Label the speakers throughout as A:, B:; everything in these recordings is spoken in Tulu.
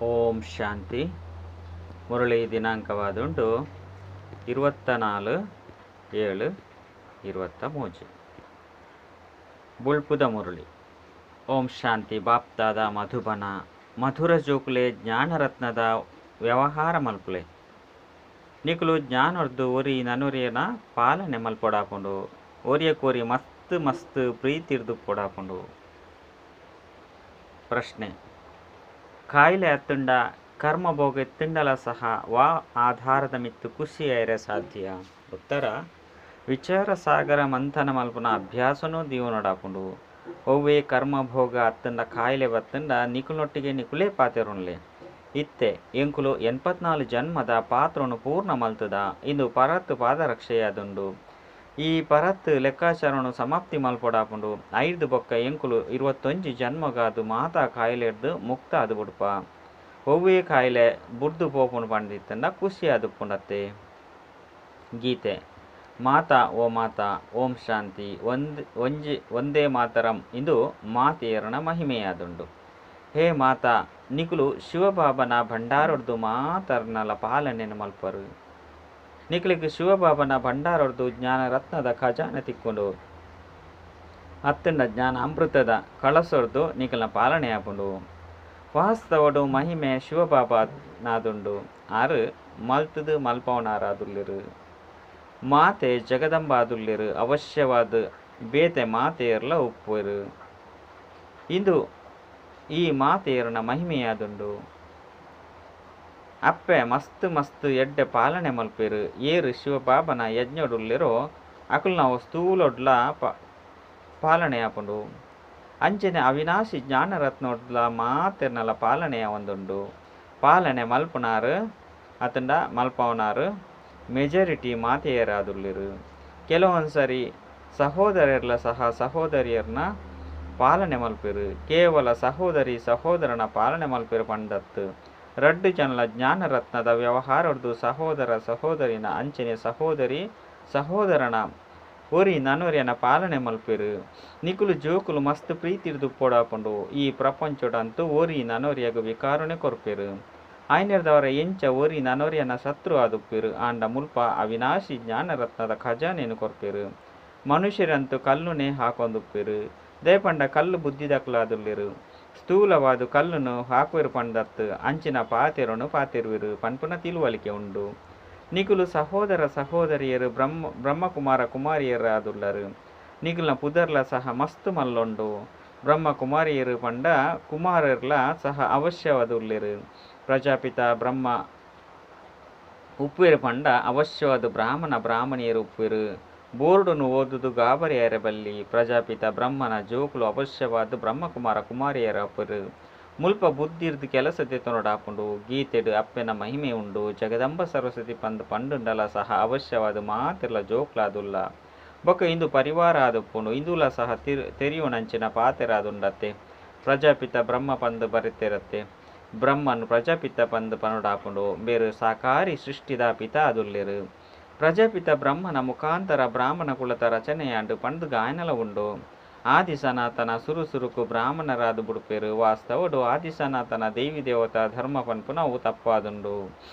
A: ಓಂ ಶಾಂತಿ. ಮುರಳಿ ದಿನಾಂಕವಾದುಂಡು 24/7/23. ಬುಳ್ಪುದ ಮುರಳಿ. ಓಂ ಶಾಂತಿ. ಬಾಪ್ತಾದ ಮಧುಬನ ಮಧುರ ಜೋಕುಲೆ ಜ್ಞಾನರತ್ನದ ವ್ಯವಹಾರ ಮಲ್ಪುಲೆ. ನಿಕುಲು ಜ್ಞಾನರ್ದು ಒರಿ ನನುರಿಯನ ಪಾಲನೆ ಮಲ್ಪೊಡಾಪುಂಡು. ಒರಿಯ ಕೋರಿ ಮಸ್ತ್ ಮಸ್ತ್ ಪ್ರೀತಿರ್ದು ಪೊಡಾಪುಂಡು. ಪ್ರಶ್ನೆ: ಕಾಯಿಲೆ ಅತ್ತುಂಡ ಕರ್ಮಭೋಗ ತಿಂಡಲ ಸಹ ವಾ ಆಧಾರದ ಮಿತ್ತು ಖುಷಿ ಐರೆ ಸಾಧ್ಯ? ಉತ್ತರ: ವಿಚಾರ ಸಾಗರ ಮಂಥನ ಮಲ್ಪುನ ಅಭ್ಯಾಸನೂ ದೀವನೊಡಾಪುಂಡು. ಒವ್ವೆ ಕರ್ಮಭೋಗ ಅತ್ತುಂಡ ಕಾಯಿಲೆ ಬತ್ತುಂಡ ನಿಕುಲೊಟ್ಟಿಗೆ ನಿಕುಲೇ ಪಾತೆರುನ್ಲೆ. ಇತ್ತೆ ಎಂಕುಲು 84 ಜನ್ಮದ ಪಾತ್ರನು ಪೂರ್ಣ ಮಲ್ತದ. ಇಂದು ಪರತ್ ಪಾದರಕ್ಷೆಯಾದುಂಡು. ಈ ಪರತ್ ಲೆಕ್ಕಾಚಾರನು ಸಮಾಪ್ತಿ ಮಲ್ಪೊಡಾಪುಂಡು. ಐರ್ದು ಬೊಕ್ಕ ಎಂಕುಲು 21 ಜನ್ಮಗಾದು ಮಾತಾ ಕಾಯಿಲೆರ್ದು ಮುಕ್ತ ಆದು ಬುಡ್ಪ. ಒವ್ವೆ ಕಾಯಿಲೆ ಬುಡ್ದು ಪೋಪುಂಡು ಪಂಡಿತ್ತಂಡ ಖುಷಿಯಾದುಪ್ಪುಂಡತ್ತೆ. ಗೀತೆ. ಮಾತಾ ಓ ಮಾತಾ. ಓಂ ಶಾಂತಿ. ಒಂದೇ ಮಾತರಂ ಇಂದು ಮಾತೆಯರನ ಮಹಿಮೆಯಾದುಂಡು. ಹೇ ಮಾತಾ, ನಿಕುಲು ಶಿವಬಾಬನ ಭಂಡಾರೊಡ್ದು ಮಾತರ್ನಲ ಪಾಲನೆನು ಮಲ್ಪರು. ನಿಕುಲಿಗೆ ಶಿವಬಾಬನ ಭಂಡಾರೊಡ್ದು ಜ್ಞಾನರತ್ನದ ಖಜಾನೆ ತಿಕ್ಕೊಂಡು ಅತ್ತಂಡ ಜ್ಞಾನ ಅಮೃತದ ಕಳಸೊಡ್ದು ನಿಕಲ್ನ ಪಾಲನೆ ಆಪುಂಡು. ವಾಸ್ತವಡು ಮಹಿಮೆ ಶಿವಬಾಬಾ ನಾದುಂಡು. ಆರು ಮಲ್ತದು ಮಲ್ಪವನಾರಾದುಲ್ಲೆರು. ಮಾತೆ ಜಗದಂಬಾದುಲ್ಲೆರು. ಅವಶ್ಯವಾದ ಬೇತೆ ಮಾತೆಯರ್ಲ ಉಪ್ಪುವರು. ಇಂದು ಈ ಮಾತೆಯರನ ಮಹಿಮೆಯಾದುಂಡು. ಅಪ್ಪೆ ಮಸ್ತ್ ಮಸ್ತ್ ಎಡ್ಡೆ ಪಾಲನೆ ಮಲ್ಪೆರು. ಏರು ಶಿವಬಾಬನ ಯಜ್ಞೊಡುಲ್ಲೆರೋ ಅಕುಲ್ನ ಸ್ಥೂಲೊಡ್ಲ ಪಾಲನೆ ಆಪುಂಡು. ಅಂಚನೆ ಅವಿನಾಶಿ ಜ್ಞಾನರತ್ನೊಡ್ಲ ಮಾತೆರ್ನಲ ಪಾಲನೆಯ ಒಂದುಂಡು. ಪಾಲನೆ ಮಲ್ಪುನಾರು ಅತಂಡ ಮಲ್ಪವನಾರು ಮೆಜಾರಿಟಿ ಮಾತೆಯರಾದುಲ್ಲೆರು. ಕೆಲವೊಂದ್ಸರಿ ಸಹೋದರರ್ಲ ಸಹ ಸಹೋದರಿಯರ್ನ ಪಾಲನೆ ಮಲ್ಪೆರು. ಕೇವಲ ಸಹೋದರಿ ಸಹೋದರನ ಪಾಲನೆ ಮಲ್ಪೆರು ಪಂಡತ್ತು. ರಡ್ಡು ಜನಲ ಜ್ಞಾನರತ್ನದ ವ್ಯವಹಾರೊಡ್ದು ಸಹೋದರ ಸಹೋದರಿನ ಅಂಚನೆ ಸಹೋದರಿ ಸಹೋದರನ ಒರಿ ನನೊರಿಯನ ಪಾಲನೆ ಮಲ್ಪೆರು. ನಿಕುಲು ಜೋಕುಲು ಮಸ್ತ್ ಪ್ರೀತಿರ್ದು ಪೊಡಾಪುಂಡು. ಈ ಪ್ರಪಂಚೊಡಂತೂ ಒರಿ ನನೊರಿಯಗ ವಿಕಾರಣೆ ಕೊರ್ಪೆರು. ಆಯ್ನೆರ್ದವರ ಎಂಚ ಒರಿ ನನೊರಿಯನ ಶತ್ರು ಆದುಪ್ಪೆರು. ಆಂಡ ಮುಲ್ಪ ಅವಿನಾಶಿ ಜ್ಞಾನರತ್ನದ ಖಜಾನೆನು ಕೊರ್ಪೆರು. ಮನುಷ್ಯರಂತೂ ಕಲ್ಲುನೇ ಹಾಕೊಂದುಪ್ಪೆರು. ದಯಪಂಡ ಕಲ್ಲು ಬುದ್ಧಿದಕ್ಲಾದುಲ್ಲೆರು. ಸ್ಥೂಲವಾದ ಕಲ್ಲುನು ಹಾಕುವೆರು ಪಂಡತ್ತು ಅಂಚಿನ ಪಾತೆರನು ಪಾತೆರುವೆರು ಪನ್ಪುನ ತಿಳುವಳಿಕೆ ಉಂಡು. ನಿಕುಲು ಸಹೋದರ ಸಹೋದರಿಯರು ಬ್ರಹ್ಮಕುಮಾರ ಕುಮಾರಿಯರಾದುಲ್ಲರು. ನಿಕುಲ್ನ ಪುದರ್ಲ ಸಹ ಮಸ್ತ್ ಮಲ್ಲೊಂಡು. ಬ್ರಹ್ಮಕುಮಾರಿಯರು ಪಂಡ ಕುಮಾರರ್ಲ ಸಹ ಅವಶ್ಯವಾದ ಉಲ್ಲೆರು. ಪ್ರಜಾಪಿತ ಬ್ರಹ್ಮ ಉಪ್ಪುವೆರು ಪಂಡ ಅವಶ್ಯವಾದ ಬ್ರಾಹ್ಮಣ ಬ್ರಾಹ್ಮಣಿಯರು ಉಪ್ಪುವೆರು. ಬೋರ್ಡುನು ಓದುದು ಗಾಬರಿಯರೆ ಬಲ್ಲಿ. ಪ್ರಜಾಪಿತ ಬ್ರಹ್ಮನ ಜೋಕುಲು ಅವಶ್ಯವಾದ ಬ್ರಹ್ಮಕುಮಾರ ಕುಮಾರಿಯರ ಅಪ್ಪರು. ಮುಲ್ಪ ಬುದ್ಧಿರ್ದು ಕೆಲಸ ದೆತೊನೊಡಾಪುಂಡು. ಗೀತೆಡು ಅಪ್ಪೆನ ಮಹಿಮೆ ಉಂಡು. ಜಗದಂಬ ಸರಸ್ವತಿ ಪಂದ್ ಪಂಡುಂಡಲ ಸಹ ಅವಶ್ಯವಾದ ಮಾತೆರ್ಲ ಜೋಕ್ಲಾದುಲ್ಲ. ಬೊಕ್ಕ ಇಂದು ಪರಿವಾರ ಆದುಪ್ಪುಂಡು. ಇಂದುಲ ಸಹ ತೆರಿಯುನಂಚಿನ ಪಾತೆರಾದುಂಡತ್ತೆ. ಪ್ರಜಾಪಿತ ಬ್ರಹ್ಮ ಪಂದ್ ಬರೆತೆರತ್ತೆ. ಬ್ರಹ್ಮನ್ ಪ್ರಜಾಪಿತ ಪಂದ್ ಪನೊಡಾಪುಂಡು. ಬೇರು ಸಾಕಾರಿ ಸೃಷ್ಟಿದ ಪಿತ ಆದುಲ್ಲೆರು. ಪ್ರಜಾಪಿತ ಬ್ರಹ್ಮನ ಮುಖಾಂತರ ಬ್ರಾಹ್ಮಣ ಕುಲತ ರಚನೆಯಾಂಡು ಪಂದ್ ಗಾಯನಲ ಉಂಡು. ಆದಿ ಸನಾತನ ಸುರು ಸುರುಕು ಬ್ರಾಹ್ಮಣರಾದ ಬುಡ್ಪೆರು. ವಾಸ್ತವಡು ಆದಿ ಸನಾತನ ದೇವಿ ದೇವತಾ ಧರ್ಮ ಪನ್ಪುನವು ತಪ್ಪಾದುಂಡು.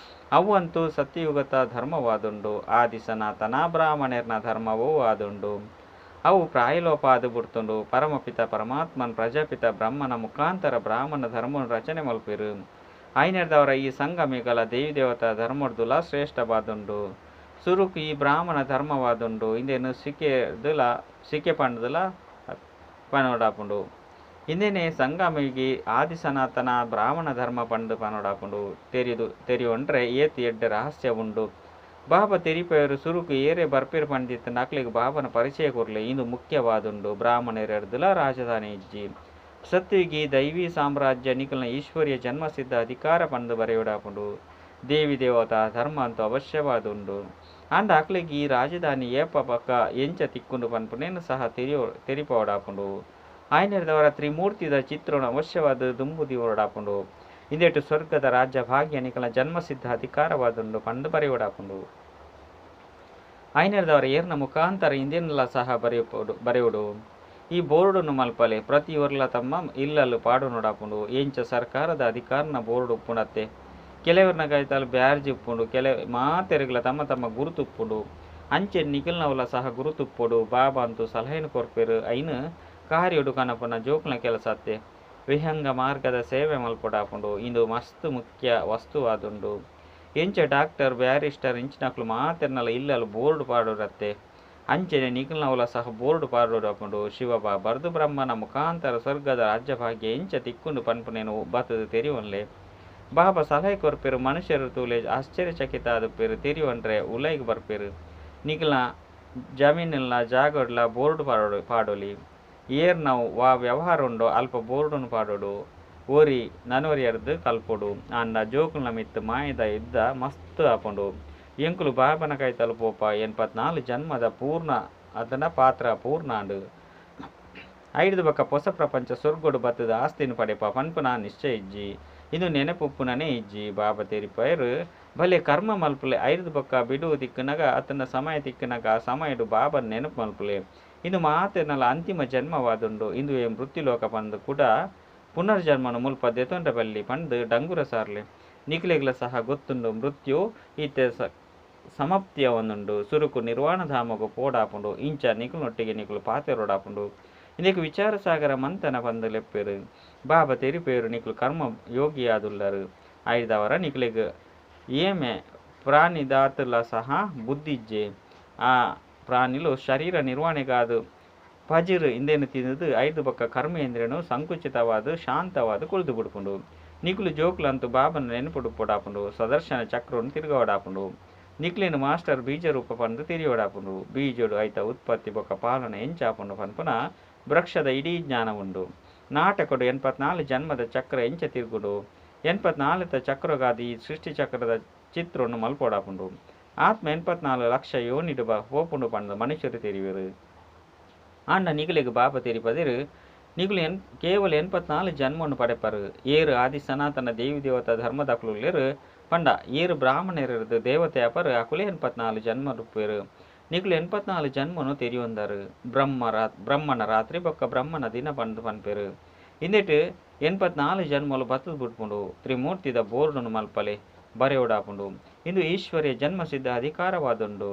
A: ಅವಂತೂ ಸತ್ಯಯುಗತ ಧರ್ಮವಾದುಂಡು. ಆದಿ ಸನಾತನ ಬ್ರಾಹ್ಮಣರ್ನ ಧರ್ಮವೂ ಆದುಂಡು. ಅವು ಪ್ರಾಯಲೋಪ ಆದು ಬುಡ್ತುಂಡು. ಪರಮಪಿತ ಪರಮಾತ್ಮನ್ ಪ್ರಜಾಪಿತ ಬ್ರಹ್ಮನ ಮುಖಾಂತರ ಬ್ರಾಹ್ಮಣ ಧರ್ಮವನ್ನು ರಚನೆ ಮಲ್ಪೆರು. ಐನೆರ್ದವರ ಈ ಸಂಗಮಿಗಳ ದೇವಿ ದೇವತಾ ಧರ್ಮರ್ದುಲ ಶ್ರೇಷ್ಠವಾದುಂಡು. ಸುರುಕು ಈ ಬ್ರಾಹ್ಮಣ ಧರ್ಮವಾದುಂಡು. ಇಂದೇನು ಸಿಕೆದುಲ ಸಿಕೆ ಪಂಡುದುಲ ಪನೊಡಾಪುಂಡು. ಇಂದೇನೆ ಸಂಗಮಿಗೆ ಆದಿ ಸನಾತನ ಬ್ರಾಹ್ಮಣ ಧರ್ಮ ಪಂಡು ಪನೊಡಾಪುಂಡು. ತೆರಿಯೊಂಡ್ರೆ ಏತ್ ಎಡ್ಡೆ ರಹಸ್ಯ ಉಂಡು. ಬಾಬಾ ತೆರಿಪೆಯರು ಸುರುಕು ಏರೆ ಬರ್ಪೆರು ಪಂಡಿತ್ತಂಡ ಅಕ್ಲೆಗ್ ಬಾಬನ ಪರಿಚಯ ಕೊರ್ಲೆ. ಇಂದು ಮುಖ್ಯವಾದುಂಡು. ಬ್ರಾಹ್ಮಣರೆರ್ದುಲ ರಾಜಧಾನಿ ಇಜ್ಜಿ. ಸತ್ಯುಗಿ ದೈವಿ ಸಾಮ್ರಾಜ್ಯ ನಿಕಲ್ನ ಈಶ್ವರ್ಯ ಜನ್ಮಸಿದ್ಧ ಅಧಿಕಾರ ಪಂದು ಬರೆಯೊಡಾಪುಂಡು. ದೇವಿ ದೇವತಾ ಧರ್ಮ ಅಂತೂ ಅವಶ್ಯವಾದುಂಡು. ಆಂಡ ಅಕ್ಲೆಗ್ ಈ ರಾಜಧಾನಿ ಏಪ ಬೊಕ್ಕ ಎಂಚ ತಿಕ್ಕುಂಡು ಪನ್ಪುನೇನು ಸಹ ತೆರಿಪವಡಾಪುಂಡು. ಆಯ್ನೆರ್ದವರ ತ್ರಿಮೂರ್ತಿದ ಚಿತ್ರಣ ಅವಶ್ಯವಾದ ದುಂಬು ದಿವೊಡಾಪುಂಡು. ಇಂದೆಟು ಸ್ವರ್ಗದ ರಾಜ್ಯ ಭಾಗ್ಯ ನಿಕಲ್ನ ಜನ್ಮಸಿದ್ಧ ಅಧಿಕಾರವಾದುಂಡು ಪಂದು ಬರೆಯೊಡಾಪುಂಡು. ಐನೆರ್ದವರ ಏರ್ನ ಮುಖಾಂತರ ಇಂದೇನುಲ ಸಹ ಬರೆಯೋಡು. ಈ ಬೋರ್ಡುನು ಮಲ್ಪಲೆ ಪ್ರತಿಯೊರ್ಲ ತಮ್ಮ ಇಲ್ಲಲ್ ಪಾಡೊನೊಡಾಪುಂಡು. ಎಂಚ ಸರ್ಕಾರದ ಅಧಿಕಾರನ ಬೋರ್ಡ್ ಉಪ್ಪುಂಡತ್ತೆ. ಕೆಲವರ್ನ ಕೈತಲ್ ಬ್ಯಾಡ್ಜ್ ಉಪ್ಪುಂಡು. ಕೆಲ ಮಾತೆರ್ಗ್ಲ ತಮ್ಮ ತಮ್ಮ ಗುರುತು ಉಪ್ಪುಂಡು. ಅಂಚೆ ನಿಕಲ್ನವುಲ ಸಹ ಗುರುತು ಉಪ್ಪೊಡು. ಬಾಬಾ ಅಂತೂ ಸಲಹೆನ್ ಕೊರ್ಪೆರ್. ಐನ್ ಕಾರ್ಯೊಡು ಕನಪುನ ಜೋಕುಲ್ನ ಕೆಲಸ ಅತ್ತೆ. ವಿಹಂಗ ಮಾರ್ಗದ ಸೇವೆ ಮಲ್ಪೊಡಾಪುಂಡು. ಇಂದು ಮಸ್ತ್ ಮುಖ್ಯ ವಸ್ತುವಾದುಂಡು. ಎಂಚ ಡಾಕ್ಟರ್ ಬ್ಯಾರಿಸ್ಟರ್ ಇಂಚಿನಕುಲು ಮಾತೆರ್ನಲ ಇಲ್ಲಲ್ ಬೋರ್ಡ್ ಪಾಡೊಡತ್ತೆ. ಅಂಚನೆ ನಿಕಲ್ನವುಲ ಸಹ ಬೋರ್ಡ್ ಪಾಡೊಡಾಪುಂಡು. ಶಿವಬಾಬರ್ದು ಬ್ರಹ್ಮನ ಮುಖಾಂತರ ಸ್ವರ್ಗದ ರಾಜ್ಯಭಾಗ್ಯ ಎಂಚ ತಿಕ್ಕುಂಡು ಪನ್ಪುನೇನು ಬತ್ತುದು ತೆರಿಯೊನ್ಲೆ. ಬಾಬಾ ಸಲಹೆ ಕೊರ್ಪೆರ್. ಮನುಷ್ಯರು ತೂಲೆ ಆಶ್ಚರ್ಯಚಕಿತ ಆದುಪ್ಪೆರ್. ತೆರಿಯೊನ್ರೆ ಉಲೈಗ್ ಬರ್ಪೆರ್. ನಿಕಲ್ನ ಜಮೀನುಲ್ನ ಜಾಗಡ್ಲ ಬೋರ್ಡ್ ಪಾಡೊಲಿ. ಏರ್ನವು ವಾ ವ್ಯವಹಾರ ಉಂಡೋ ಅಲ್ಪ ಬೋರ್ಡುನು ಪಾಡೊಡು. ಒರಿ ನನೊರಿಯರ್ದ್ ಕಲ್ಪೊಡು. ಆಂಡ ಜೋಕುಲ್ನ ಮಿತ್ತ್ ಮಾಯದ ಯುದ್ಧ ಮಸ್ತ್ ಆಪುಂಡು. ಎಂಕುಲು ಬಾಬನ ಕೈತಲ್ ಪೋಪ 84 ಜನ್ಮದ ಪೂರ್ಣ ಅತನ ಪಾತ್ರ ಪೂರ್ಣ ಆಂಡ್. ಐಡ್ದ್ ಬೊಕ್ಕ ಪೊಸ ಪ್ರಪಂಚ ಸ್ವರ್ಗಡ್ ಬತ್ತುದು ಆಸ್ತಿನ ಪಡೆಪ ಪನ್ಪುನ ನಿಶ್ಚಯ ಇಜ್ಜಿ. ಇಂದು ನೆನಪು ಉಪ್ಪುನನೇ ಇಜ್ಜಿ. ಬಾಬಾ ತೆರಿಪಾಯೆರ್. ಭಲೆ ಕರ್ಮ ಮಲ್ಪುಲೆ. ಐಡ್ದ್ ಬೊಕ್ಕ ಬಿಡುವು ತಿಕ್ಕುನಗ ಅತನ ಸಮಯ ತಿಕ್ಕುನಗ ಆ ಸಮಯಡ್ ಬಾಬನ್ ನೆನಪು ಮಲ್ಪುಲೆ. ಇಂದು ಮಾತೆರ್ನಲ ಅಂತಿಮ ಜನ್ಮವಾದುಂಡು. ಇಂದುವೇ ಮೃತ್ಯುಲೋಕ ಪಂದ್ ಕುಡ ಪುನರ್ಜನ್ಮನು ಮುಲ್ಪ ದೆತೊನ್ರೆ ಬಲ್ಲಿ ಪಂದ್ ಡಂಗುರ ಸಾರ್ಲೆ. ನಿಕ್ಲೆಗ್ಲ ಸಹ ಗೊತ್ತುಂಡು ಮೃತ್ಯು ಇತ್ತೆ ಸಮಾಪ್ತಿ ಆವೊಂದುಂಡು. ಸುರುಕು ನಿರ್ವಾಣಧಾಮೊಗು ಪೋಡಾಪುಂಡು. ಇಂಚ ನಿಕುಲ್ನೊಟ್ಟಿಗೆ ನಿಕುಲು ಪಾತೆರೊಡಾಪುಂಡು. ಇಂದೆಕ್ ವಿಚಾರ ಸಾಗರ ಮಂಥನ ಪಂದ್ ಲೆಪ್ಪೆರ್. ಬಾಬಾ ತೆರಿಪೇರು ನಿಕುಲು ಕರ್ಮ ಯೋಗಿಯಾದುಲ್ಲರ್. ಐದಾವರ ನಿಕ್ಲೆಗ್ ಏಮೆ ಪ್ರಾಣಿದಾತುಲ ಸಹ ಬುದ್ಧಿ ಇಜ್ಜೆ. ಆ ಪ್ರಾಣಿಲು ಶರೀರ ನಿರ್ವಹಣೆಗಾದ್ ಪಜಿರ್ ಇಂದೆನ್ ತಿಂದುದು ಐಡ್ದ್ ಬೊಕ್ಕ ಕರ್ಮೇಂದ್ರಿಯನು ಸಂಕುಚಿತವಾದ್ ಶಾಂತವಾದ್ ಕುಲ್ದು ಬುಡ್ಪುಂಡು. ನಿಕುಲು ಜೋಕುಲಂತೂ ಬಾಬನ ನೆನಪುಡುಪ್ಪೊಡಾಪುಂಡು. ಸ್ವದರ್ಶನ ಚಕ್ರನ್ ತಿರುಗಾವೊಡಾಪುಂಡು. ನಿಕ್ಲೆನ್ ಮಾಸ್ಟರ್ ಬೀಜರೂಪ ಪಂದ್ ತೆರಿಯೊಡಾಪುಂಡು. ಬೀಜೊಡು ಐತ ಉತ್ಪತ್ತಿ ಬೊಕ್ಕ ಪಾಲನೆ ಎಂಚ ಆಪುಂಡು ಪನ್ಪುನ ವೃಕ್ಷದ ಇಡೀ ಜ್ಞಾನ ಉಂಡು. ನಾಟಕಡ್ 84 ಜನ್ಮದ ಚಕ್ರ ಎಂಚ ತಿರುಗುಂಡು. 84ತ ಚಕ್ರಗಾದ್ ಈ ಸೃಷ್ಟಿ ಚಕ್ರದ ಚಿತ್ರೊನು ಮಲ್ಪೊಡಾಪುಂಡು. ಆತ್ಮ 84 ಲಕ್ಷ ಯೋನಿಡ್ ಪೋಪುಂಡು ಪಂದ್ ಮನುಷ್ಯರು ತೆರಿವೆರ್. ಆಂಡ ನಿಕಲೆಗ್ ಬಾಬಾ ತೆರಿಪದೆರ್. ನಿಕುಲು ಕೇವಲ 84 ಜನ್ಮನು ಪಡೆಪರ್. ಏರ್ ಆದಿ ಸನಾತನ ದೇವಿ ದೇವತಾ ಧರ್ಮದಕುಲುಲ್ಲೆರ್ ಪಂಡ ಏರ್ ಬ್ರಾಹ್ಮಣೆರ್ದ್ ದೇವತೆ ಅಪರ್ ಅಕುಲೇ 84 ಜನ್ಮ ರುಪ್ಪೆರ್. ನಿಕುಲು 84 ಜನ್ಮನು ತೆರಿಯೊಂದರ್. ಬ್ರಹ್ಮನ ರಾತ್ರಿ ಬೊಕ್ಕ ಬ್ರಹ್ಮನ ದಿನ ಪಂದ್ ಪನ್ಪೆರ್. ಇಂದೆಟ್ 84 ಜನ್ಮಲು ಬತ್ತುದು ಬುಡ್ಪುಂಡು. ತ್ರಿಮೂರ್ತಿದ ಬೋರ್ಡುನು ಮಲ್ಪಲೆ ಬರೆಯೊಡಾಪುಂಡು. ಇಂದು ಈಶ್ವರ್ಯ ಜನ್ಮ ಸಿದ್ಧ ಅಧಿಕಾರವಾದುಂಡು.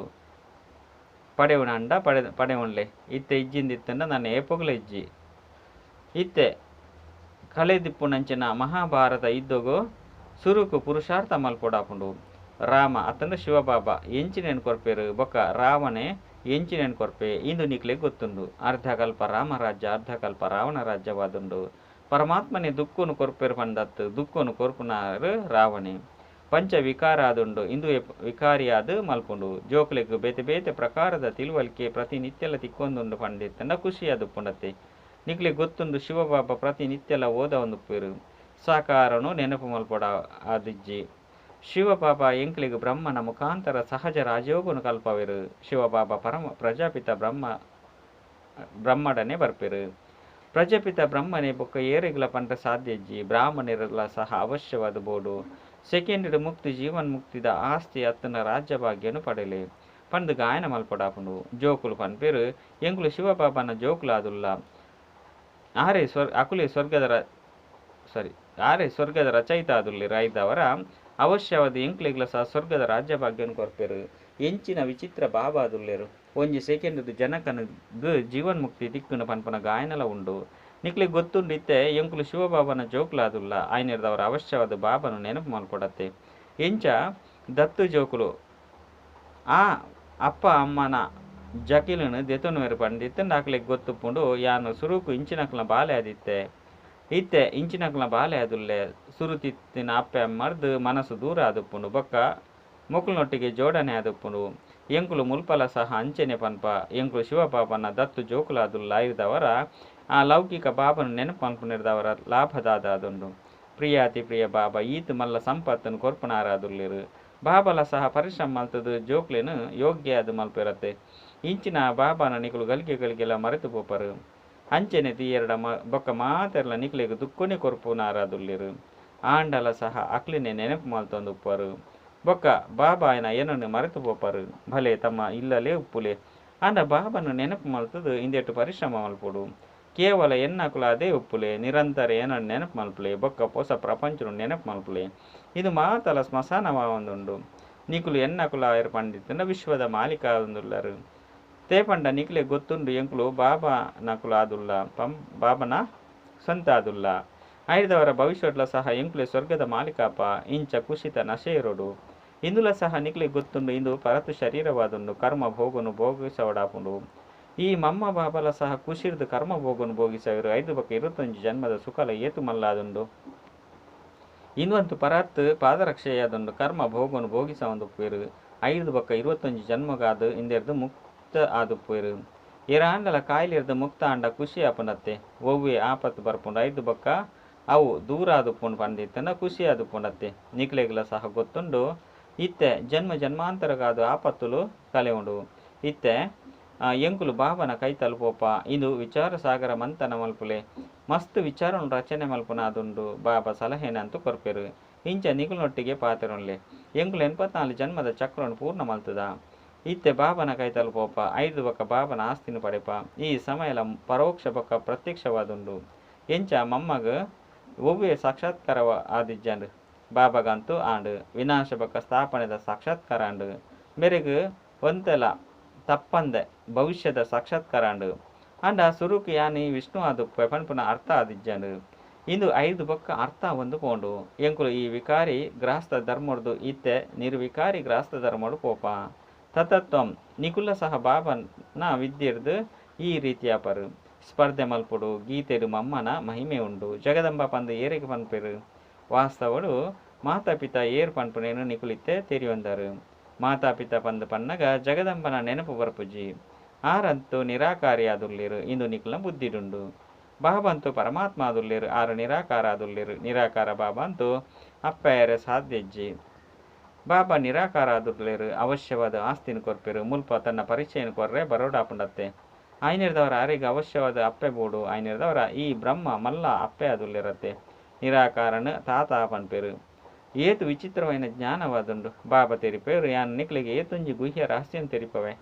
A: ಪಡೆವಣಂಡ ಪಡೆವೊನ್ಲೆ. ಇತ್ತೆ ಇಜ್ಜಿಂದಿತ್ತಂಡ ನನ ಏಪೊಗ್ಲ ಇಜ್ಜಿ. ಇತ್ತೆ ಕಳೆದಿಪ್ಪುನಂಚಿನ ಮಹಾಭಾರತ ಯುದ್ಧಗು ಸುರುಕು ಪುರುಷಾರ್ಥ ಮಲ್ಪೊಡಾಪುಂಡು. ರಾಮ ಅತಂಡ ಶಿವಬಾಬಾ ಎಂಚಿನೇನ್ ಕೊರ್ಪೆರ್ ಬೊಕ್ಕ ರಾವಣೆ ಎಂಚಿನೇನ್ ಕೊರ್ಪೆ ಇಂದು ನಿಕ್ಲೆಗ್ ಗೊತ್ತುಂಡು. ಅರ್ಧಕಲ್ಪ ರಾಮರಾಜ್ಯ ಅರ್ಧಕಲ್ಪ ರಾವಣ ರಾಜ್ಯವಾದುಂಡು. ಪರಮಾತ್ಮನೇ ದುಃಖನು ಕೊರ್ಪೆರ್ ಪಂದತ್ತು ದುಃಖನು ಕೊರ್ಪುನಾರು ರಾವಣೆ. ಪಂಚ ವಿಕಾರ ಆದುಂಡು. ಇಂದುವೇ ವಿಕಾರಿಯಾದ್ ಮಲ್ಪುಂಡು. ಜೋಕುಲೆಗ್ ಬೇತೆ ಬೇತೆ ಪ್ರಕಾರದ ತಿಳುವಳಿಕೆ ಪ್ರತಿನಿತ್ಯಲ ತಿಕ್ಕೊಂದುಂಡು ಪಂದಿತ್ತಂಡ ಖುಷಿಯಾದುಪ್ಪುಂಡತ್ತೆ. ನಿಕ್ಲೆಗ್ ಗೊತ್ತುಂಡು ಶಿವಬಾಬಾ ಪ್ರತಿನಿತ್ಯಲ ಓದವೊಂದುಪ್ಪೆರ್. ಸಾಕಾರನು ನೆನಪು ಮಲ್ಪೊಡ ಆದಿಜ್ಜಿ. ಶಿವಬಾಬಾ ಎಂಕ್ಲೆಗ್ ಬ್ರಹ್ಮನ ಮುಖಾಂತರ ಸಹಜ ರಾಜಯೋಗನು ಕಲ್ಪವೆರ್. ಶಿವಬಾಬಾ ಪರಮ ಪ್ರಜಾಪಿತ ಬ್ರಹ್ಮಡನೆ ಬರ್ಪೆರ್. ಪ್ರಜಾಪಿತ ಬ್ರಹ್ಮನೇ ಬೊಕ್ಕ ಏರೆಗ್ಲ ಪಂಡ ಸಾಧ್ಯ ಇಜ್ಜಿ. ಬ್ರಾಹ್ಮಣೆರ್ಲ ಸಹ ಅವಶ್ಯವಾದ ಬೋಡು. ಸೆಕೆಂಡ್ ಮುಕ್ತಿ ಜೀವನ್ ಮುಕ್ತಿದ ಆಸ್ತಿ ಅತ್ತನ ರಾಜ್ಯಭಾಗ್ಯನು ಪಡೆಲೆ ಪಂದ್ ಗಾಯನ ಮಲ್ಪೊಡಾಪುಂಡು. ಜೋಕುಲು ಪನ್ಪೆರ್ ಎಂಕುಲು ಶಿವಬಾಬನ ಜೋಕುಲಾದುಲ್ಲ. ಆರೆ ಅಕುಲೆ ಸ್ವರ್ಗದ ಆರೆ ಸ್ವರ್ಗದ ರಚಯಿತ ಆದುಲ್ಲೆರ್. ಐದಾವರ ಅವಶ್ಯವಾದ ಎಂಕ್ಲೆಗ್ಲ ಸಹ ಸ್ವರ್ಗದ ರಾಜ್ಯಭಾಗ್ಯನು ಕೊರ್ಪೆರ್. ಎಂಚಿನ ವಿಚಿತ್ರ ಬಾಬಾದುಲ್ಲೆರ್. ಒಂಜಿ ಸೆಕೆಂಡ್ ಜನಕನಿಗ್ ಜೀವನ್ ಮುಕ್ತಿ ತಿಕ್ಕುಂಡು ಪನ್ಪುನ ಗಾಯನಲ ಉಂಡು. ನಿಕ್ಲೆಗ್ ಗೊತ್ತುಂಡು ಇತ್ತೆ ಎಂಕುಲು ಶಿವಬಾಬನ ಜೋಕುಲಾದುಲ್ಲ. ಆಯ್ನೆರ್ದವರ ಅವಶ್ಯವಾದ ಬಾಬನ ನೆನಪು ಮಲ್ಪೊಡತ್ತೆ. ಎಂಚ ದತ್ತು ಜೋಕುಲು ಆ ಅಪ್ಪ ಅಮ್ಮನ ಜಕಿಲನು ದೆತೊನುವೆರ್ ಪಂದಿತ್ತಂಡ ಅಕ್ಲೆಗ್ ಗೊತ್ತುಪ್ಪುಂಡು ಯಾನ್ ಸುರುಕು ಇಂಚಿನಕ್ಲ್ನ ಬಾಲೆ ಆದಿತ್ತೆ. ಇತ್ತೆ ಇಂಚಿನಕ್ಲ್ನ ಬಾಲೆ ಆದುಲ್ಲೆ. ಸುರುತಿತ್ತಿನ ಅಪ್ಪೆ ಅಮ್ಮರ್ದ್ ಮನಸ್ಸು ದೂರ ಆದುಪ್ಪುಂಡು. ಬೊಕ್ಕ ಮೊಕುಲ್ನೊಟ್ಟಿಗೆ ಜೋಡಣೆ ಆದುಪ್ಪುಂಡು. ಎಂಕುಲು ಮುಲ್ಪಲ ಸಹ ಅಂಚನೆ ಪನ್ಪ ಎಂಕುಲು ಶಿವಬಾಬನ ದತ್ತು ಜೋಕುಲಾದುಲ್ಲ. ಐರ್ದವರ ಆ ಲೌಕಿಕ ಬಾಬನ ನೆನಪು ಮಲ್ಪುನೆರ್ದವರ ಲಾಭದಾದ ಆದುಂಡು. ಪ್ರಿಯಾತಿ ಪ್ರಿಯ ಬಾಬಾ ಈತ್ ಮಲ್ಲ ಸಂಪತ್ತನ್ನು ಕೊರ್ಪುನಾರಾದುಲ್ಲೆರ್. ಬಾಬಲ ಸಹ ಪರಿಶ್ರಮ ಮಲ್ತದು ಜೋಕ್ಲೆನ್ ಯೋಗ್ಯ ಆದ್ ಮಲ್ಪೆರತ್ತೆ. ಇಂಚಿನ ಬಾಬಾನ ನಿಕುಲು ಗಳಿಗೆ ಗಳಿಗೆಲ ಮರೆತು ಪೋಪರು. ಅಂಚನೆ ತೀಯೆರಡ ಬೊಕ್ಕ ಮಾತೆರ್ಲ ನಿಕ್ಲೆಗ್ ದುಃಖನೇ ಕೊರ್ಪುನಾರಾದುಲ್ಲೆರ್. ಆಂಡಲ ಸಹ ಅಕ್ಲೆನೆ ನೆನಪು ಮಲ್ತೊಂದುಪ್ಪರು. ಬೊಕ್ಕ ಬಾಬಾ ಆಯನ ಏನನ್ನು ಮರೆತು ಪೋಪರು. ಭಲೆ ತಮ್ಮ ಇಲ್ಲಲೇ ಉಪ್ಪುಲೆ. ಆಂಡ ಬಾಬನ ನೆನಪು ಮಲ್ತದು ಇಂದೆಟ್ ಪರಿಶ್ರಮ ಮಲ್ಪೊಡು. ಕೇವಲ ಎನ್ನಕುಲಾದೇ ಉಪ್ಪುಲೆ. ನಿರಂತರ ಏನನ್ ನೆನಪು ಮಲ್ಪುಲೆ. ಬೊಕ್ಕ ಪೊಸ ಪ್ರಪಂಚನು ನೆನಪು ಮಲ್ಪುಲೆ. ಇದು ಮಾತಲ ಸ್ಮಶಾನವಾವೊಂದುಂಡು. ನಿಕುಲು ಎನ್ನಕುಲಾಯರ್ ಪಂಡಿತ್ತಂಡ ವಿಶ್ವದ ಮಾಲೀಕ ಆದುಲ್ಲರು. ತೇ ಪಂಡ ನಿಕ್ಲೆ ಗೊತ್ತುಂಡು ಎಂಕುಲು ಬಾಬಾ ನಕುಲಾದುಲ್ಲ ಪಂ ಬಾಬನ ಸ್ವಂತ ಆದುಲ್ಲ. ಐರ್ದವರ ಭವಿಷ್ಯಡ್ಲ ಸಹ ಎಂಕುಲೆ ಸ್ವರ್ಗದ ಮಾಲೀಕಾಪ. ಇಂಚ ಕುಶಿತ ನಶೆಯರೊಡು. ಇಂದುಲ ಸಹ ನಿಕ್ಲೆ ಗೊತ್ತುಂಡು ಇಂದು ಪರತು ಶರೀರವಾದುಂಡು. ಕರ್ಮ ಭೋಗನು ಭೋಗಿಸವಡಾಪುಂಡು. ಈ ಮಮ್ಮ ಬಾಬಲ ಸಹ ಕುಶಿರ್ದು ಕರ್ಮ ಭೋಗನು ಭೋಗಿಸವರು. ಐದು ಬೊಕ್ಕ 21 ಜನ್ಮದ ಸುಖಲ ಏತು ಮಲ್ಲಾದುಂಡು. ಇಂದುವಂತು ಪರತ್ ಪಾದರಕ್ಷೆಯಾದುಂಡು. ಕರ್ಮ ಭೋಗನು ಭೋಗಿಸವಂದುಪ್ಪೇರು. 5 ಬೊಕ್ಕ 21 ಜನ್ಮಗಾದು ಇಂದೆರ್ದು ಮುಕ್ತ ಆದುಪ್ಪೇರು. ಏರಾಂಡಲ ಕಾಯಿಲೆರ್ದು ಮುಕ್ತ ಆಂಡ ಖುಷಿ ಆಪುಂಡತ್ತೆ. ಒವ್ವೆ ಆಪತ್ತು ಬರ್ಪುಂಡು 5 ಬೊಕ್ಕ ಅವು ದೂರ ಆದುಪ್ಪುಂಡು ಪಂದಿತ್ತಂಡ ಖುಷಿ ಆದುಪ್ಪುಂಡತ್ತೆ. ನಿಕ್ಲೆಗ್ಲ ಸಹ ಗೊತ್ತುಂಡು ಇತ್ತೆ ಜನ್ಮ ಜನ್ಮಾಂತರಗಾದು ಆಪತ್ತುಲು ಕಲೆಯುಂಡು. ಇತ್ತೆ ಎಂಕುಲು ಬಾಬನ ಕೈ ತಲುಪೋಪ. ಇಂದು ವಿಚಾರ ಸಾಗರ ಮಂಥನ ಮಲ್ಪುಲೆ. ಮಸ್ತ್ ವಿಚಾರವನ್ನು ರಚನೆ ಮಲ್ಪುನ ಅದುಂಡು. ಬಾಬಾ ಸಲಹೆನಂತೂ ಕೊರ್ಪೆರು. ಇಂಚ ನಿಕುಲೊಟ್ಟಿಗೆ ಪಾತೆರೊನ್ಲೆ. ಎಂಕುಲು 84 ಜನ್ಮದ ಚಕ್ರವನ್ನು ಪೂರ್ಣ ಮಲ್ತದ. ಇತ್ತೆ ಬಾಬನ ಕೈ ತಲುಪೋಪ. 5 ಬೊಕ್ಕ ಬಾಬನ ಆಸ್ತಿನ ಪಡೆಪ. ಈ ಸಮಯಲ ಪರೋಕ್ಷ ಬೊಕ್ಕ ಪ್ರತ್ಯಕ್ಷವಾದುಂಡು. ಎಂಚ ಮಮ್ಮಗ ಒವ್ವೆ ಸಾಕ್ಷಾತ್ಕಾರ ಆದಿಜ್ಜಂಡು ಬಾಬಗಂತೂ ಆಂಡು. ವಿನಾಶ ಬೊಕ್ಕ ಸ್ಥಾಪನೆದ ಸಾಕ್ಷಾತ್ಕಾರ ಆಂಡು. ಮೇರೆಗ್ ಒಂತೆಲ ತಪ್ಪಂದೆ ಭವಿಷ್ಯದ ಸಾಕ್ಷಾತ್ಕಾರ ಆಂಡು. ಆಂಡ ಸುರುಕು ಯಾನಿ ವಿಷ್ಣು ಆದುಪ್ಪೆ ಪನ್ಪುನ ಅರ್ಥ ಆದಿಜ್ಜಂಡು. ಇಂದು 5 ಬೊಕ್ಕ ಅರ್ಥ ಒಂದು ಪೋಂಡು. ಎಂಕುಲು ಈ ವಿಕಾರಿ ಗ್ರಹಸ್ಥ ಧರ್ಮೊಡ್ದು ಇತ್ತೆ ನಿರ್ವಿಕಾರಿ ಗ್ರಹಸ್ಥ ಧರ್ಮೊಡು ಪೋಪ. ತತತ್ವಂ ನಿಕುಲ ಸಹ ಬಾಬನ ವಿದ್ಯೆರ್ದು ಈ ರೀತಿಯ ಪರು ಸ್ಪರ್ಧೆ ಮಲ್ಪುಡು. ಗೀತೆಡು ಮಮ್ಮನ ಮಹಿಮೆ ಉಂಡು. ಜಗದಂಬ ಪಂದು ಏರಿಗೆ ಪನ್ಪೆರು. ವಾಸ್ತವಡು ಮಾತಾಪಿತ ಏರ್ ಪನ್ಪುನೇನು ನಿಕುಲಿತ್ತೆ ತೆರಿಯೊಂದರು. ಮಾತಾಪಿತ ಪಂದು ಪನ್ನಗ ಜಗದಂಬನ ನೆನಪು ಬರ್ಪುಜಿ. ಆರಂತೂ ನಿರಾಕಾರಿ ಆದುಲ್ಲೇರು. ಇಂದು ನಿಕುಲ ಬುದ್ಧಿಡುಂಡು. ಬಾಬಂತೂ ಪರಮಾತ್ಮ ಆದುಲ್ಲೇರು. ಆರು ನಿರಾಕಾರ ಆದುಲ್ಲೇರು. ನಿರಾಕಾರ ಬಾಬಾ ಅಂತೂ ಅಪ್ಪೆಯರೆ ಸಾಧ್ಯಜ್ಜಿ. ಬಾಬಾ ನಿರಾಕಾರ ಆದುಲ್ಲೇರು. ಅವಶ್ಯವಾದ ಆಸ್ತಿನ ಕೊರ್ಪೆರು. ಮುಲ್ಪ ತನ್ನ ಪರಿಚಯನ ಕೊರ್ರೆ ಬರೋಡಾಪುಂಡತ್ತೆ. ಆಯ್ನಿರ್ದವರ ಆರಿಗೆ ಅವಶ್ಯವಾದ ಅಪ್ಪೆ ಬೋಡು. ಆಯ್ನಿರ್ದವರ ಈ ಬ್ರಹ್ಮ ಮಲ್ಲ ಅಪ್ಪೆ ಆದುಲ್ಲೇರತ್ತೆ. ನಿರಾಕಾರನ ತಾತ ಪನ್ಪೆರು. ಏತು ವಿಚಿತ್ರವಾದ ಜ್ಞಾನವಾದುಂಡು. ಬಾಬಾ ತೆರಿಪೇರು ಯಾನ್ ನಿಕ್ಲೆಗೆ ಏತೊಂಜಿ ಗುಹ್ಯ ರಹಸ್ಯನ್ ತೆರಿಪವೆ.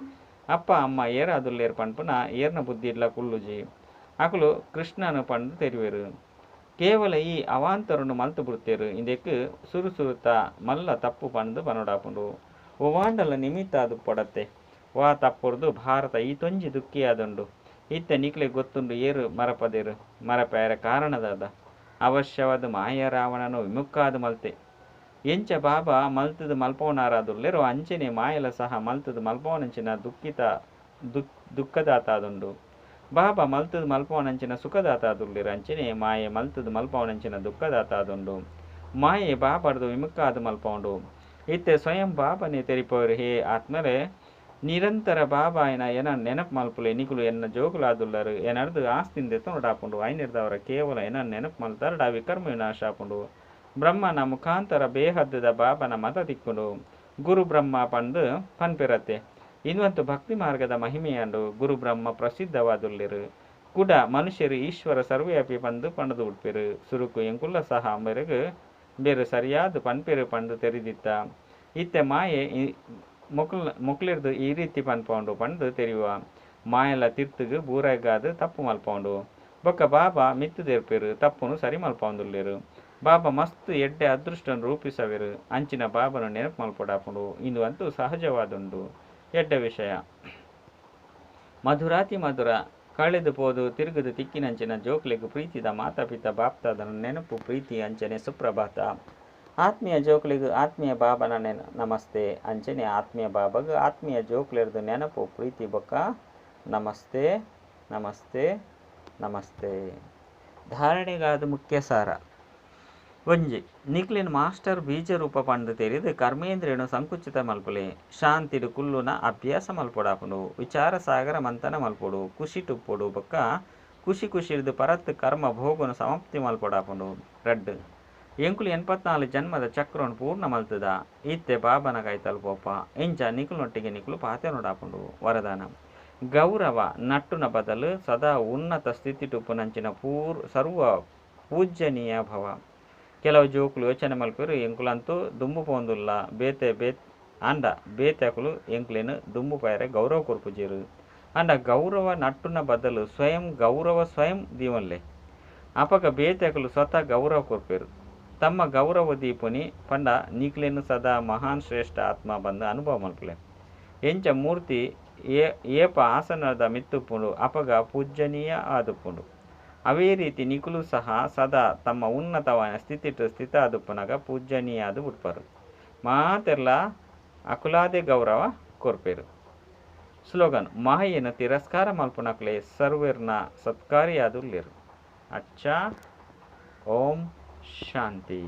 A: ಅಪ್ಪ ಅಮ್ಮ ಏರಾದುಲ್ಲೇರು ಪನ್ಪುನ ಏರ್ನ ಬುದ್ಧಿ ಇಡ್ಲ ಕುಲ್ಲುಜಿ. ಅಕುಲು ಕೃಷ್ಣನು ಪಂಡು ತೆರಿವೆರು. ಕೇವಲ ಈ ಅವಾಂತರನ್ನು ಮಲ್ತು ಬಿಡ್ತೇರು. ಇಂದಕ್ಕೆ ಸುರು ಸುರುತ ಮಲ್ಲ ತಪ್ಪು ಪಂದು ಪನೋಡಾಪುಂಡು. ಒವಾಂಡಲ ನಿಮಿತ್ತ ಅದು ಪಡತ್ತೆ. ವಾ ತಪ್ಪುರ್ದು ಭಾರತ ಈ ತೊಂಜಿ ದುಃಖಿಯಾದುಂಡು. ಇತ್ತೆ ನಿಕ್ಲೆ ಗೊತ್ತುಂಡು ಏರು ಮರಪದೇರು. ಮರಪೇರ ಕಾರಣದಾದ ಅವಶ್ಯವಾದ ಮಾಯ ರಾವಣನು ವಿಮುಖಾದ ಮಲ್ತೆ. ಎಂಚ ಬಾಬಾ ಮಲ್ತದ ಮಲ್ಪವನಾರಾದುಲ್ಲೇರೋ ಅಂಚನೆ ಮಾಯಲ ಸಹ ಮಲ್ತದ ಮಲ್ಪವನಂಚಿನ ದುಃಖಿತ ದುಃಖದಾತ ಆದುಂಡು. ಬಾಬಾ ಮಲ್ತದ ಮಲ್ಪವನಂಚಿನ ಸುಖದಾತ ಆದುಲ್ಲೇರು. ಅಂಚನೆ ಮಾಯೆ ಮಲ್ತದ ಮಲ್ಪವನಂಚಿನ ದುಃಖದಾತ ಆದುಂಡು. ಮಾಯೆ ಬಾಬಾರ್ದು ವಿಮುಖಾದ ಮಲ್ಪೌಂಡು. ಇತ್ತೆ ಸ್ವಯಂ ಬಾಬನೇ ತೆರಿಪವರು. ಹೇ ಆತ್ಮರೇ, ನಿರಂತರ ಬಾಬಾಯನ ಎನ ನೆನಪು ಮಲ್ಪುಲೆ. ನಿಕುಲು ಎನ್ನ ಜೋಗುಲಾದುಲ್ಲರು. ಎನರ್ದು ಆಸ್ತಿಂದೆ ತೊಡಾಪುಂಡು. ಐನಿರ್ದವರ ಕೇವಲ ಎನ ನೆನಪು ಮಲ್ತಾರಡ ವಿಕರ್ಮ ವಿನಾಶ ಆಪುಂಡು. ಬ್ರಹ್ಮನ ಮುಖಾಂತರ ಬೇಹದ್ದದ ಬಾಬನ ಮತ ತಿಕ್ಕುಂಡು. ಗುರು ಬ್ರಹ್ಮ ಪಂದು ಪನ್ಪಿರತ್ತೆ. ಇನ್ನೊಂದು ಭಕ್ತಿ ಮಾರ್ಗದ ಮಹಿಮೆಯಂಡು. ಗುರು ಬ್ರಹ್ಮ ಪ್ರಸಿದ್ಧವಾದುಲ್ಲೇರು. ಕುಡ ಮನುಷ್ಯರು ಈಶ್ವರ ಸರ್ವ್ಯಾಪಿ ಪಂದು ಪಂಡದು ಉಡ್ಪೆರು. ಸುರುಕು ಎಂಕುಲ್ಲ ಸಹ ಮೇರೆಗು ಬೇರೆ ಸರಿಯಾದ ಪನ್ಪೆರು ಪಂದು ತೆರಿದಿತ್ತ. ಇತ್ತೆ ಮಾಯೆ ಮೊಕ್ಲಿರ್ದು ಈ ರೀತಿ ಪನ್ಪೌಂಡು ಪಂದು ತೆರಿಯುವ. ಮಾಯಲ ತಿರ್ತುಗು ಬೂರಾಗಾದು ತಪ್ಪು ಮಲ್ಪೌಂಡು. ಬೊಕ್ಕ ಬಾಬಾ ಮಿತ್ತುದೇರ್ಪೆರು. ತಪ್ಪುನು ಸರಿ ಮಲ್ಪೌಂದುಲ್ಲೇರು. ಬಾಬಾ ಮಸ್ತ್ ಎಡ್ಡೆ ಅದೃಷ್ಟನ್ನು ರೂಪಿಸವೆರು. ಅಂಚಿನ ಬಾಬನು ನೆನಪು ಮಲ್ಪೊಡಾಪುಂಡು. ಇಂದು ಅಂತೂ ಸಹಜವಾದುಂಡು ಎಡ್ಡೆ ವಿಷಯ. ಮಧುರಾತಿ ಮಧುರ ಕಳೆದು ಪೋದು ತಿರುಗದು ತಿಕ್ಕಿನಂಚಿನ ಜೋಕ್ಲೆಗು ಪ್ರೀತಿದ ಮಾತಾಪಿತ ಬಾಪ್ತಾದನ ನೆನಪು ಪ್ರೀತಿ ಅಂಚನೆ ಸುಪ್ರಭಾತ. ಆತ್ಮೀಯ ಜೋಕ್ಲೆಗು ಆತ್ಮೀಯ ಬಾಬನ ನಮಸ್ತೆ. ಅಂಚನೆ ಆತ್ಮೀಯ ಬಾಬಗು ಆತ್ಮೀಯ ಜೋಕ್ಲೆರ್ದು ನೆನಪು ಪ್ರೀತಿ ಬೊಕ್ಕ ನಮಸ್ತೆ ನಮಸ್ತೆ ನಮಸ್ತೆ. ಧಾರಣೆಗಾದ ಮುಖ್ಯ ಸಾರ. ಒಂಜಿ ನಿಕ್ಲಿನ್ ಮಾಸ್ಟರ್ ಬೀಜ ರೂಪ ಪಂಡು ತೆರಿದು ಕರ್ಮೇಂದ್ರಿಯನು ಸಂಕುಚಿತ ಮಲ್ಪುಲೆ. ಶಾಂತಿಡು ಕುಲ್ಲುನ ಅಭ್ಯಾಸ ಮಲ್ಪೊಡಾಪುಂಡು. ವಿಚಾರ ಸಾಗರ ಮಂಥನ ಮಲ್ಪೊಡು. ಖುಷಿ ಟುಪ್ಪೊಡು ಬೊಕ್ಕ ಖುಷಿ ಖುಷಿರ್ದು ಪರತ್ ಕರ್ಮ ಭೋಗನು ಸಮಾಪ್ತಿ ಮಲ್ಪೊಡಾಪುಂಡು. ರಡ್ಡು ಎಂಕುಲು 84 ಜನ್ಮದ ಚಕ್ರವನ್ನು ಪೂರ್ಣ ಮಲ್ತದ. ಇತ್ತೆ ಬಾಬನ ಕೈ ತಲುಪೋಪ. ಇಂಚ ನಿಕುಲೊಟ್ಟಿಗೆ ನಿಕುಲು ಪಾತೆನೊಡಾಪುಂಡು. ವರದಾನ ಗೌರವ ನಟ್ಟುನ ಬದಲು ಸದಾ ಉನ್ನತ ಸ್ಥಿತಿ ಟುಪ್ಪುನಂಚಿನ ಸರ್ವ ಪೂಜ್ಯನೀಯ ಭವ. ಕೆಲವು ಜೋಕುಲು ಯೋಚನೆ ಮಲ್ಪೆರು ಎಂಕುಲಂತೂ ದುಂಬು ಪೋಂದುಲ್ಲ. ಬೇತೆ ಬೇ ಆಂಡ ಬೇತೆ ಅಕುಲು ಎಂಕ್ಲೇನು ದುಂಬು ಪಯರೆ ಗೌರವ ಕೊರ್ಪುಜೆರು. ಆಂಡ ಗೌರವ ನಟ್ಟುನ ಬದಲು ಸ್ವಯಂ ಗೌರವ ಸ್ವಯಂ ದೀವೊನ್ಲೆ. ಅಪಗ ಬೇತೆಕುಲು ಸ್ವತಃ ಗೌರವ ಕೊರ್ಪೆರ್. ತಮ್ಮ ಗೌರವ ದೀಪುನಿ ಪಂಡ ನಿಕ್ಲೆನ್ ಸದಾ ಮಹಾನ್ ಶ್ರೇಷ್ಠ ಆತ್ಮ ಪಂದ್ ಅನುಭವ ಮಲ್ಪುಲೆ. ಎಂಚ ಮೂರ್ತಿ ಏಪ ಆಸನದ ಮಿತ್ತುಪ್ಪುಂಡು ಅಪಗ ಪೂಜನೀಯ ಆದುಪ್ಪುಂಡು. ಅವೇ ರೀತಿ ನಿಕುಲು ಸಹ ಸದಾ ತಮ್ಮ ಉನ್ನತವಾಯಿನ ಸ್ಥಿತಿಟ್ ಸ್ಥಿತ ಆದುಪ್ಪುನಗ ಪೂಜನೀಯ ಆದ್ ಬುಡ್ಪರ್. ಮಾತೆರ್ಲ ಅಕುಲಾದೆ ಗೌರವ ಕೊರ್ಪೆರ್. ಸ್ಲೋಗನ್: ಮಾಯೆನ್ ತಿರಸ್ಕಾರ ಮಲ್ಪುನಕುಲೇ ಸರ್ವೆರ್ನ ಸತ್ಕಾರಿಯಾದುಲ್ಲೆರ್. ಅಚ್ಚಾ, ಓಂ ಶಾಂತಿ.